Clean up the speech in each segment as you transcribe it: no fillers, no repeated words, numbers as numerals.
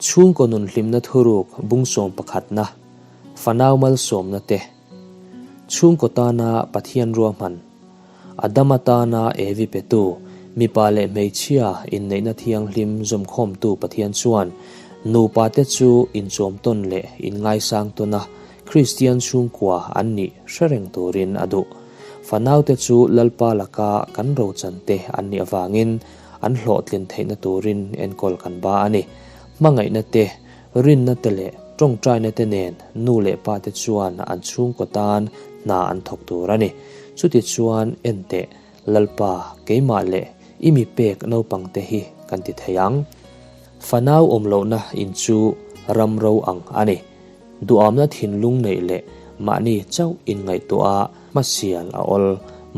Chhungkaw nun hlimna thuruk bung sawm pakhatna, fanau malsawmna te, chhungkaw tana Pathian ruahman, Adama tana Evi petu, mipa leh hmeichhia inneihna thianghlim zawmkhawmtu Pathian chuan nupa te chu inchawmtawn leh inngaisang tawna Kristian chhungkua an nih hre reng turin a duh. Fanaute chu Lalpa laka kan rochan te an nih avangin an hlawhtlin theihna turin enkawl kan ba a ni. Hmangaihna te, rinna te leh tawngtaina te nen nu leh pa te chuan an chhungkaw tan hna an thawk tur a ni. Chuti chuan enteh, Lalpa, keimah leh i mi pek naupang te hi kan ti thei ang. Fanau awm lohna in chu ram ro ang a ni. Duhamna thinlung neih leh mahni chauh inngaihtuah a hmasial a awl.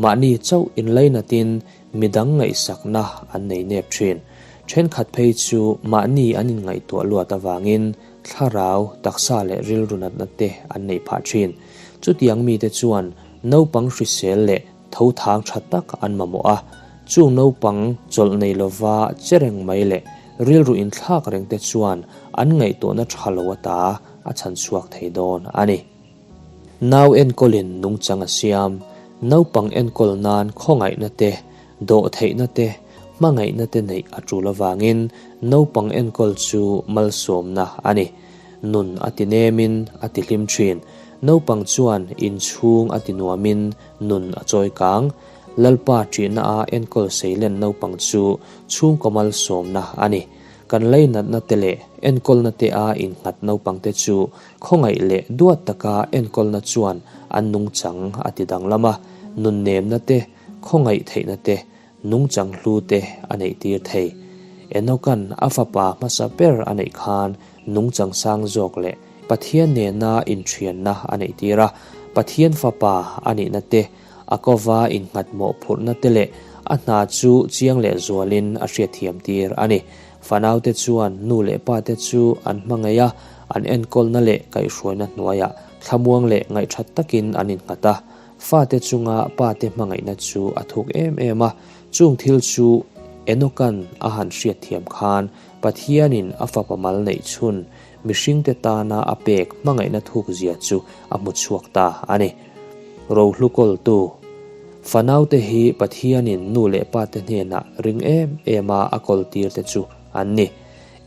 Mahni chauh inlainatin Midang ngaihsakna an nei nep thin. Thenkhat phei chu mahni an inngaihtuah luat avangin thlarau, taksa leh rilru natna te an neih phah thin. Chutiang mite chuan naupang hrisel leh tho thang tha tak an mamawh a. Chung naupang chawlh nei lova che reng mai leh rilru inthlak reng te chuan an ngaihtuahna tha lo ata a chhan chhuak thei dawn a ni. Nau enkawlin nungchang a siam. Naupang enkawl nan khawngaihna te, dawhtheihna te, hmangaihna te neih a tul avangin naupang enkawl chu malsawmna a ni. Nun a ti nemin a ti hlim thin. Naupang chuan inchhung a ti nuamin nun a chawi kang. Lalpa ṭihna a enkawl seilen naupang chu chhungkaw malsawmna a ni. Kan leinatna te leh enkawlna te a innghat naupang te chu khawngaih leh duat taka enkawlna chuan an nungchang a ti danglam a, nunnemna te, khawngaih theihna te, nungchang hlu te a neih tir thei. Enoka'n a fapa hmasa ber a neih khan nungchang sang zawk leh Pathian nena inthianna a neih tir a, Pathian fapa a nihna te, A kova innghat mawhphurhna te leh a hna chu chiang leh zualin a hriatthiam tir a ni. Fanaute chuan nu leh pate chu an hmangaih a, an enkawlna leh kaihhruaina hnuaiah thlamuang leh ngaihthat takin an innghat a. Fate chunga pate hmangaihna chu a thuk em em a, chung thil chu Enoka'n a han hriatthiam khan Pathianin a fapa mal neih chhun mihringte tana a pek hmangaihna thukzia chu a hmu chhuak ta a ni. Rohlu kawltu, Fanaute hi Pathianin nu leh pate hnenah ring em em a a kawltir te chu an ni.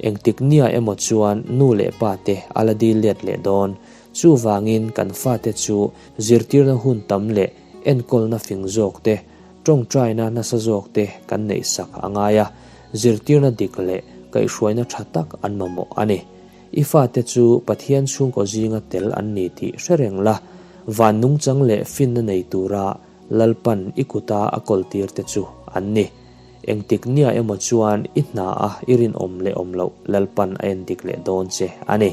Engtik nia emaw chuan nu leh pate a la dil let leh dawn. Chuvangin kan fate chu zirtirna hun tam leh enkawlna fing zawk te, tawngtaina nasa zawk te kan neihsak a ngai a, zirtirna dik leh kaihhruaina tha tak an mamawh a ni. I fate chu Pathian chhungkaw zinga tel an ni tih hre reng la, van nungchang leh finna nei tura Lalpan i kuta a kawltir te chu an ni. Engtik nia emaw chuan i hna a i rinawm leh awm loh Lalpan a endik leh dawn che a ni.